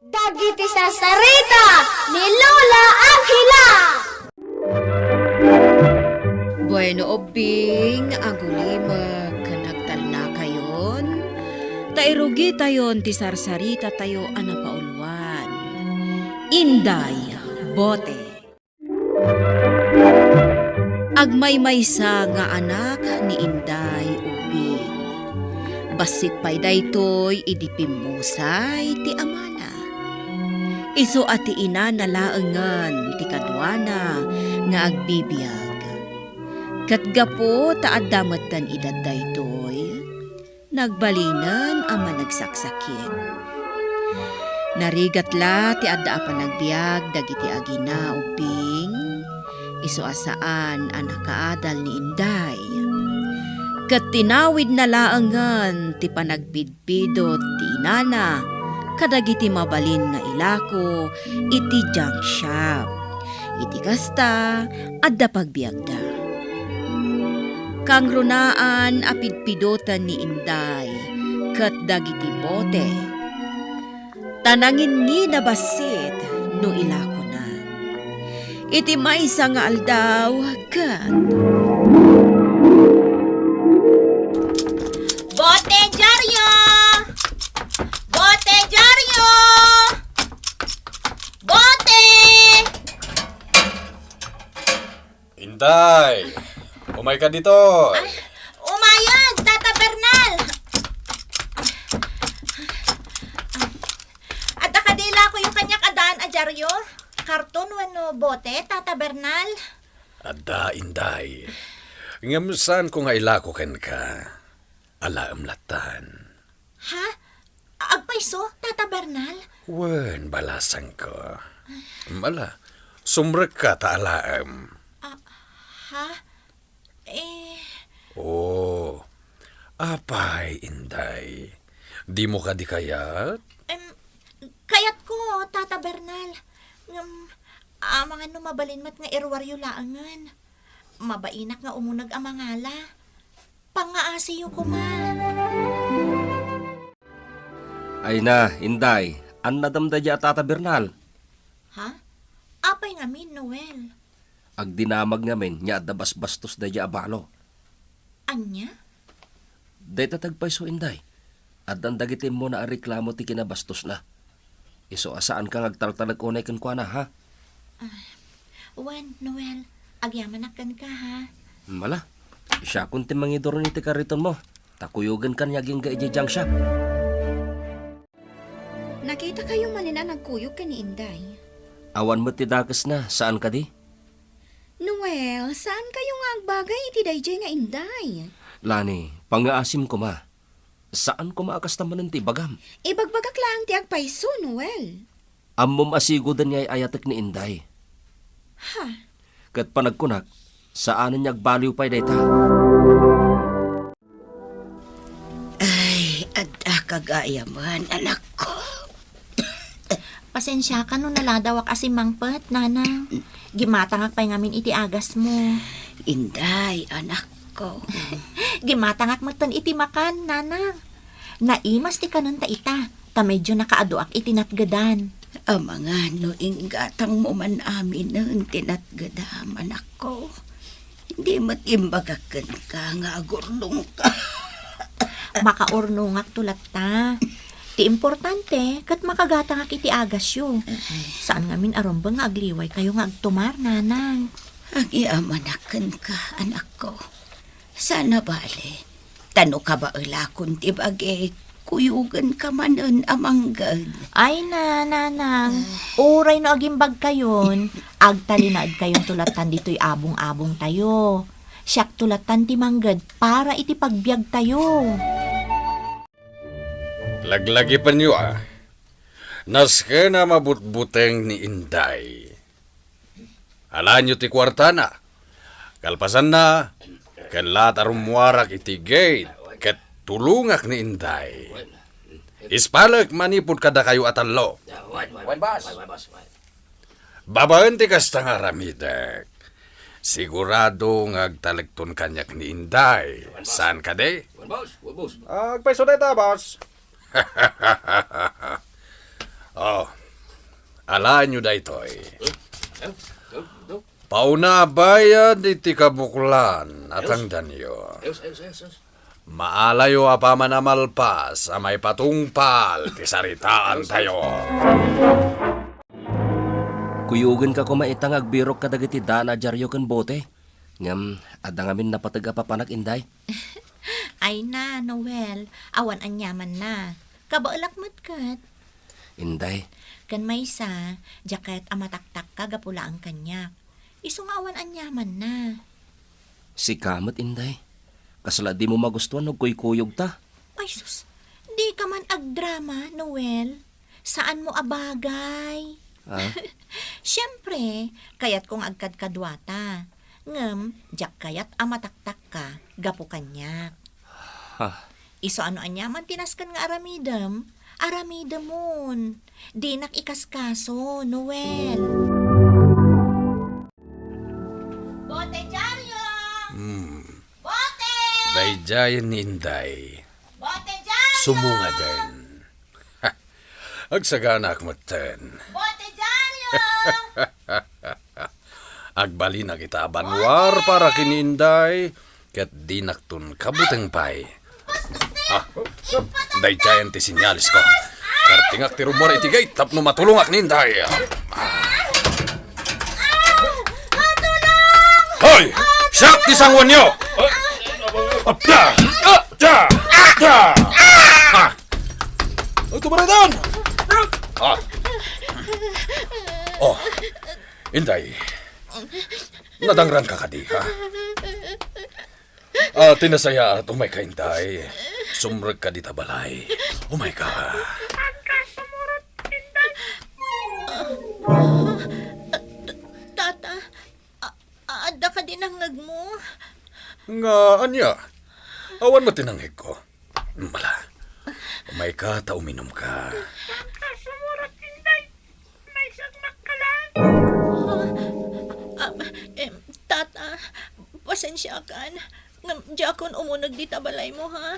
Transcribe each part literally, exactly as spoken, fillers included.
Dagiti sarsarita ni Lola Angela. Bueno, ubbing, agulimek ken agtalnakayon, ta irugitayon ti sarsaritatayo a napauluan. Inday Bote. Agmaymaysa nga anak ni Inday Ubbing. Bassit pay daytoy idi pimmusay ti amana. Isu a ti inana laengen ti kaduana nga agbibiag. Ket gapu ta adda metten idad daytoy, nagbalinen a managsaksakit. Narigat la ti adda a panagbiag dagiti agina ubbing, isu a saan a nakaadal ni Inday. Ket tinawidna laengen ti panagpidpidot ti inana kadagiti mabalin nga ilako iti junk shop. Iti kasta, adda pagbiagda. Kangrunaan a pidpidotan ni Inday ket dagiti bote. Ta nangingina bassit no ilakona. Iti maysa nga aldaw ket, Bote diario! Bote diario! Bote! Inday, umayka ditoy. Ay, umayen, Tata Bernal. Adda kadi ilakoyo kaniak a daan a diario? Karton wenno bote, Tata Bernal? Adda, Inday. Ngem saanko nga ilako kenka. Alaem lattan. Ha? Agpayso, Tata Bernal? Wen, balasangko. Ala, sumrekka ta alaem. Ah, ha? Eh. Oh, apay, Inday? Dimo kadi kayat? Em, kayatko, Tata Bernal. Ngem, amangan no mabalin met nga iruaryo laengen. Mabainak nga umuneg a mangala. Pangngaasiyo koma. Ay na, Inday, annadem daydiay a Tata Bernal? Ha? Apay ngamin, Noel? Agdinamag ngamin nga adda basbastos daydiay a balo. Ania? Dayta ti agpayso, Inday. Addan dagiti immuna a reklamo ti kinabastosna. Isu a saanka nga agtaltalek unay kenkuana, ha? Ah, wen, Noel, agyamanak kenka, ha? Mala, siakon ti mangiduron iti karritonmo, ta kuyogenka ni agingga idiay junk shop. Nakitakayo manen a nagkuyog ken ni Inday. Awan met ti dakesna, saan kadi? Noel, saankayo nga agbagay iti daydiay nga Inday? Lani, pangngaasim koma. Saan koma a kasta manen ti ibagam. Ibagbagak laeng ti agpayso, Noel. Ammom a sigoden nga ay-ayatek ni Inday. Ha? Ket panagkunak, saanen nga agbaliw pay dayta. Ay, adda kagayaman, anakko. Pasensiaka no naladawak a simmangpet, Nanang. Gimatangak pay ngamin iti agasmo. Inday, anakko. Gimatangak metten iti makan, Nanang. Naimas ti kanenta ita, ta medyo nakaaduak iti natgedan. Amangan no inggatangmo man aminen ti natgedam, anakko. Di met imbagak kenka nga agurnongka. Makaurnongakto latta. Ti importante, ket makagatangak iti agasyo. Ay. Saan ngamin a rumbeng nga agliwaykayo nga agtumar, Nanang. Agyamanak kenka, anakko. Saan a bale. Ta no kabaelakon ti bagik, kuyogenka manen a mangged. Ay na, Nanang. Ay. Uray no agimbagkayon, agtalinaedkayonto lattan ditoy abong-abongtayo. Siakto lattan ti mangged para iti pagbiagtayo. Laglagipenyo a. Nasken a mabutbuteng ni Inday. Alaenyo ti kuartana. Kalpasanna, ken laat a rummuarak iti gate ket tulongak ni Inday. Ispalek manipud kadakayo a tallo. Wen, boss. Babaen ti kasta nga aramidek, sigurado nga agtalekton kaniak ni Inday. Saan kadi? Wen, boss. Wen, boss. Ah, agpayso dayta, boss. Oh, Alaenyo daytoy. Pauna a bayad iti kabuklan a tangdanyo. Maalayo a paman a malpas a maipatungpal ti saritaantayo. Kuyogenka koma ita nga agbirok kadagiti daan a diario ken bote. Ngem, adda ngamin napateg a papanak, Inday. Ay na, Noel. Awan aniamanna. Kabaelak met ket. Inday. Ken maysa, diak kayat a mataktakka gapu laeng kaniak. Isu nga awan aniamanna. Sika met, Inday. Kasla dimo magustuan no agkuykuyogta. Ay sus, dika man agdrama, Noel. Saanmo a bagay. Ah? Siempre, kayatko nga agkadkaduata. Ngem, diak kayat a mataktakka gapu kaniak. Ha? Isu a no aniaman ti nasken nga aramidem, aramidemon. Dinak ikaskaso, Noel. Bote diario! Hmm. Bote! Daydiay ni Inday. Bote diario! Sumungaden. Agsaganak metten. Bote diario! Agbalinak ita a banwar para ken ni Inday, ket dinakton kabuteng pay. Ah, daydiayen ti senyalesko. Kartingak ti rummuar iti gate tapno matulongak ni Inday. Hoy! Siak ti sanguanyo! Ah! Ah! Ah! Ah! Ay, tumaradan! Ah! Oh, Inday, nadangranka kadi, ha? Ah, ti nasayaat, umayka, Inday. Sumrekka dita balay. Umayka. Tata, a-, adda kadi nangngegmo? Nga ania? Awan met ti nangngegko. Mala. Umayka ta uminumka. Sumurot, Inday. Maysak makkalan. Ah, ah, em, Tata, pasensiakan. Ngem diakon umuneg dita balaymo, ha?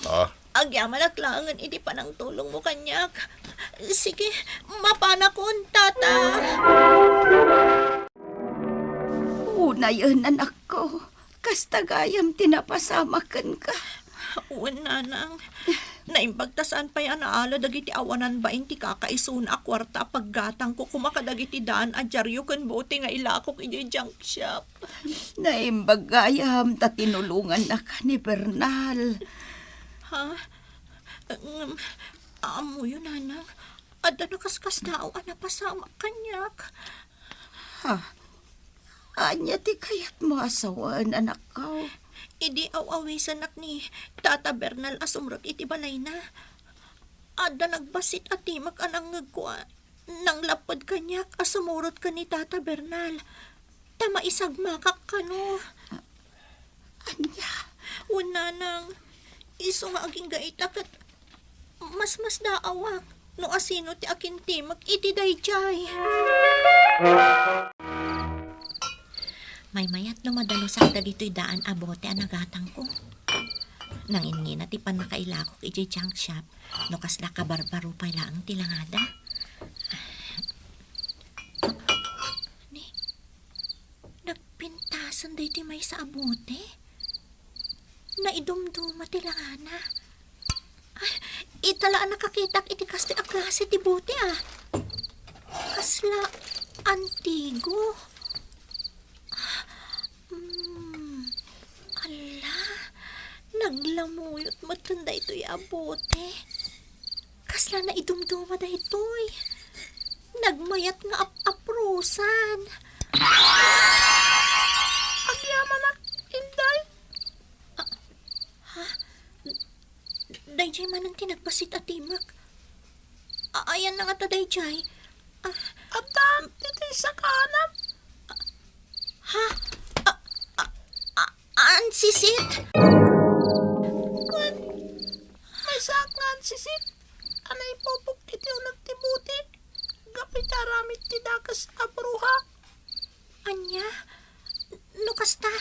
Ah? Agyamanak laengen iti panangtulongmo kaniak. Sige, mapanakon, Tata. Unayen, anakko. Kasta gayam ti napasamak kenka. Wen, nanang. Naimbag ta saan pay a naala dagiti awanan bain ti kakaisuna a kuarta a paggatangko koma kadagiti daan a diario ken bote nga ilakok idiay junk shop. Naimbag gayam ta tinulongannak ni Bernal. Ha? Ngem, ammoyo, nanang, adda nakaskasdaaw a napasamak kaniak. Ha? Ania ti kayatmo a sawen, anakko? Idi aw-awisennak ni Tata Bernal a sumrek iti balayna, adda nagbassit a timek a nangngegko a nanglapped kaniak a sumurot ken ni Tata Bernal. Ta maisagmakak kano. Ania? Wen, nanang, isu nga agingga ita ket masmasdaawak no asino ti akintimek iti daydiay. Maymayat no madalusak dagitoy daan a bote a nagatangko. Nanginnina ti pannakailakok idiay junk shop no kasla kabarbaro pay laeng ti langada. Ni, nagpintasen daytoy maysa a bote? Naidumduma ti langana. Ay, ita la a nakakitak iti kastoy a klase ti bote, ah. Kasla antigo. Hmm, ala, naglamuyot metten daytoy a bote. Kasla naidumduma daytoy. Nagmayat nga ap-aprosan. Agyamanak, Inday. Ah, ha? Daydiay manen ti nagbassit a timek. A-, ayanna ngata daydiay? Ah, adda ditoy sakaanam. Ha? A-, a-, a-, ansisit? Wen, maysaak nga ansisit a naipupok iti uneg ti bote gapu iti aramid ti dakes a bruha. Ania? No kasta,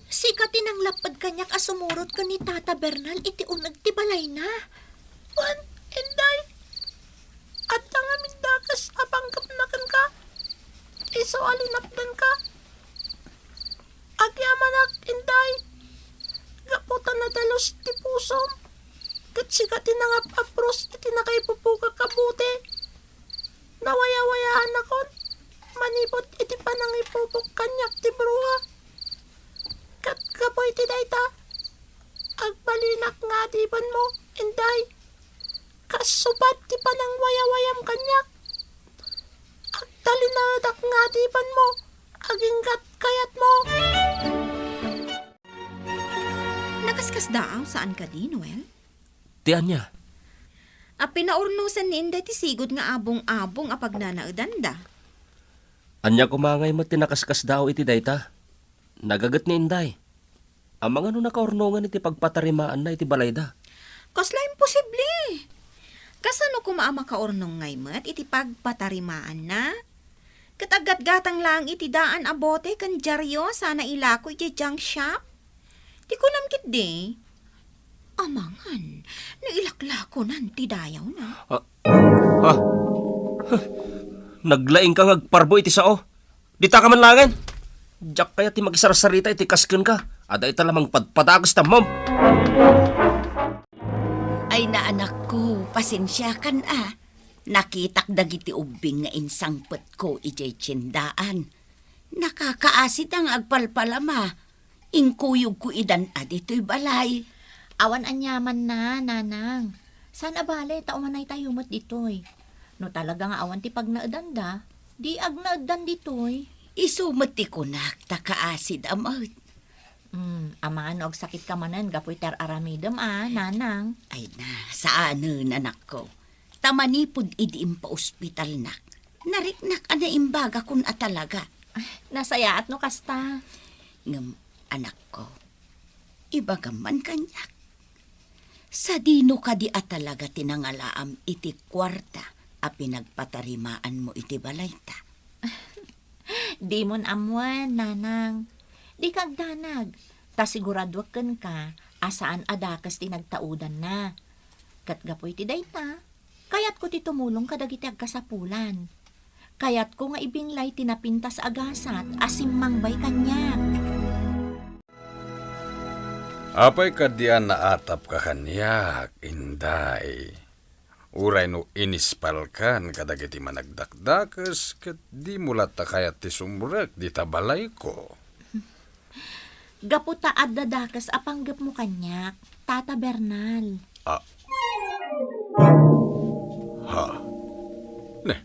sika ti nanglapped kaniak a sumurot ken ni Tata Bernal iti uneg ti balayna. Wen, Inday, adda ngamin dakes a panggep Kasta a linapdanka. Agyamanak, Inday. Gapu ta nadalus ti pusom, ket sika ti nangap-apros iti nakaibubugak a bote. Nawayawayaanakon manipud iti panangipupok kaniak ti bruha. Ket gapu iti dayta, agbalinak nga adipenmo, Inday. Kas subat ti panangwayawayam kaniak, agtalinaedak nga adipenmo aginggat kayatmo. Nakaskasdaaw, saan kadi, Noel? Ti ania? A pinaurnosan ni Inday ti sigud nga abong-abong a pagnanaedanda. Ania koma ngay met ti nakaskasdaaw iti dayta? Nagaget ni Inday. Amangan no nakaurnongan iti pagpatarimaanna iti balayda? Kasla imposible! Kasano koma a makaurnong ngay met iti pagpatarimaanna? Ket aggatgatang laeng iti daan a bote ken diario sana ilako iti junk shop? Ti kunam ketdi, amangan no ilaklakonan ti dayawna. Ah, ah, huh. Naglaingka nga agparbo iti sao. Ditaka man laengen. Diak kayat ti makisarsarita iti kas kenka a dayta la mangpadpadakes ti ammom. Ay, naanakko, pasensiakan a. Nakitak dagiti ubbing nga insangpetko idiay tiendaan. Nakakaasida nga agpalpalama. Inkuyogko idan a ditoy balay. Awan aniamanna, nanang. Saan a bale ta umanaytayo met ditoy. No talaga nga awan ti pagnaedanda, di agnaeddan ditoy. Isu met ti kunak ta kaasid a met. Hmm, amangan no agsakitka manen gapu iti ar-aramidem a, nanang. Ay na, saanen, anakko. Ta manipud idi impaospitalnak, nariknak a naimbagakon a talaga. Nasayaat no kasta. Ngem, anakko, ibagam man kaniak. Sadino kadi a talaga ti nangalaam iti kuarta a pinagpatarimaanmo iti balayta? Dimon ammoen, nanang. Dika agdanag, ta siguraduek kenka a saan a dakes ti nagtaudanna. Ket gapu iti dayta, kayatko ti tumulong kadagiti agkasapulan. Kayatko nga ibinlay ti napintas a gasat a simmangbay kaniak. Apay kadi a naatapka kaniak, Inday? Uray no inispalkan kadagiti managdakdakes ket dimo latta kayat ti sumrek dita balayko. Gapu ta adda dakes a panggepmo kaniak, Tata Bernal. Ah. Ha? Ne,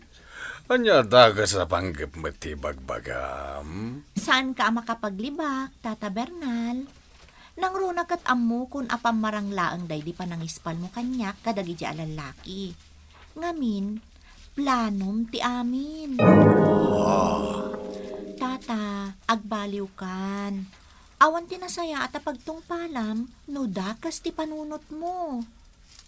ania a dakes a panggep met ti ibagbagam? Saanka a makapaglibak, Tata Bernal. Nangruna ket ammokon a pammarang laeng daydi panangispalmo kaniak kadagiti a lallaki. Ngamin, planom ti amin. Ah. Tata, agbaliwkan. Awan ti nasayaat a pagtungpalam no dakes ti panunotmo.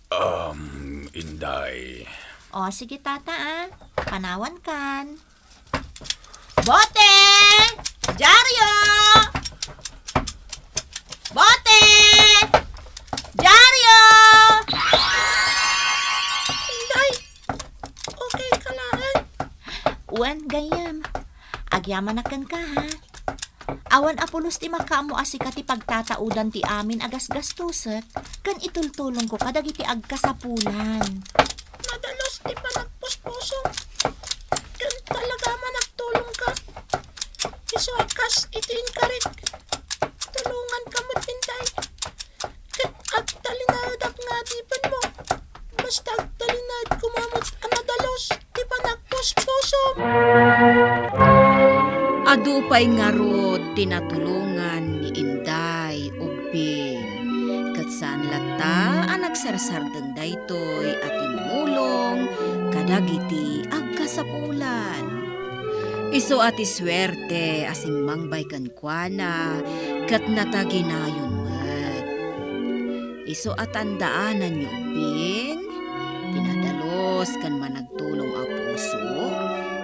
Um, Inday. O, sige, Tata, a. Panawankan. Bote! Diario! Bote! Diario! Inday, okay ka laeng? Wen, gayyem. Agyamanak kenka, ha? Awan a pulos ti makaammo a sika ti pagtataudan ti amin a gasgastusek ken itultulongko kadagiti agkasapulan. Madalus ti panagpuspusom. Ken talaga a managtulongka. Isu a kas iti inkarik. Tulonganka met, Inday. Ket agtalinaedak nga adipenmo. Basta agtalinaed koma met a nadalus ti panagpuspusom. Adu pay ngarud ti natulongan ni Inday Ubbing, ket saan latta a nagsarsardeng daytoy a timmulong kadagiti agkasapulan. Isu a ti suerte a simmangbay kenkuana ket nataginayon met. Isu a tandaanan ni Ubbing, pinadalus ken managtulong a puso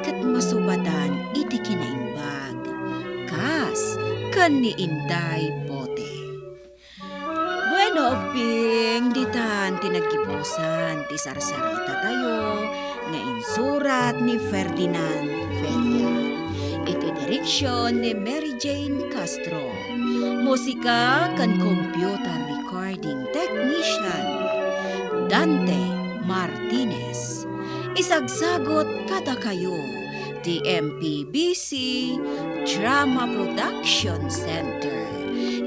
ket masubatan iti kinaimbag, kas ken ni Inday Bote. Bueno, Ubbing, ditan ti naggibusan ti sarsarita tayo nga insurat ni Ferdinand Feria. Iti direksyon ni Mary Jane Castro. Musika ken computer recording technician, Dante Martinez. Isagsagot kadakayo ti M P B C Drama Production Center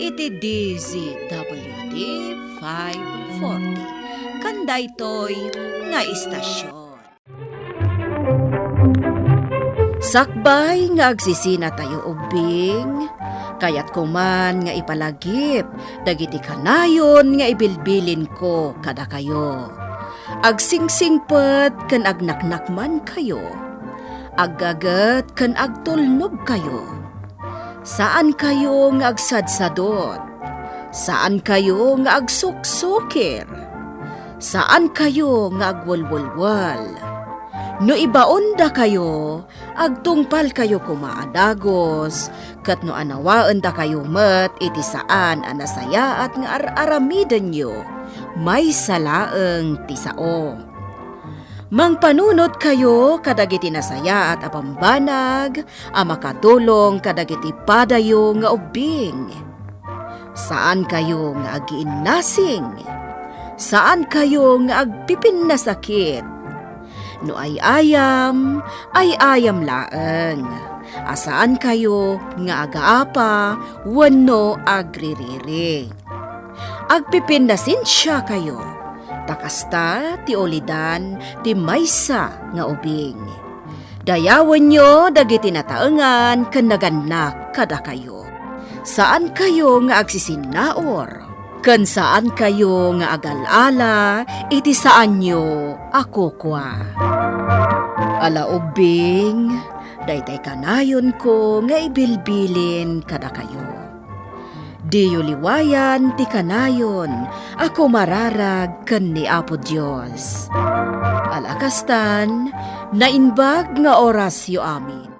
iti D Z W T five forty. Ken daytoy nga istasyon. Sakbay nga agsisinatayo ubbing, kayatko man nga ipalagip dagiti kanayon nga ibilbilinko kadakayo. Agsingsingpet ken agnaknakmankayo. Aggaget ken agtulnogkayo. Saankayo nga agsadsadot. Saankayo nga agsuksukir. Saankayo nga agwelwelwel. No ibaondakayo, agtungpalkayo koma a dagus, ket no anawaendakayo met iti saan a nasayaat nga ar-aramidenyo, maysa laeng ti sao. Mangpanunotkayo kadagiti nasayaat a bambanag a makatulong kadagiti padayo nga ubbing. Saankayo nga agiinnasing. Saankayo nga agpipinnasakit. No ay-ayam, ay-ayam laeng. A saankayo nga agaapa wenno agririri. Agpipinnasensiakayo, ta kasta ti ulidan ti maysa nga ubing. Dayawenyo dagiti nataengan ken nagannak kadakayo. Saankayo nga agsisinnaur, ken saankayo nga agal-ala iti saanyo a kukua. Ala ubbing, daytay kanayonko nga ibilbilin kadakayo. Diyo liwayan ti kanayon a kumararag ken ni Apo Dios. Ala kastan, naimbag nga orasyo amin.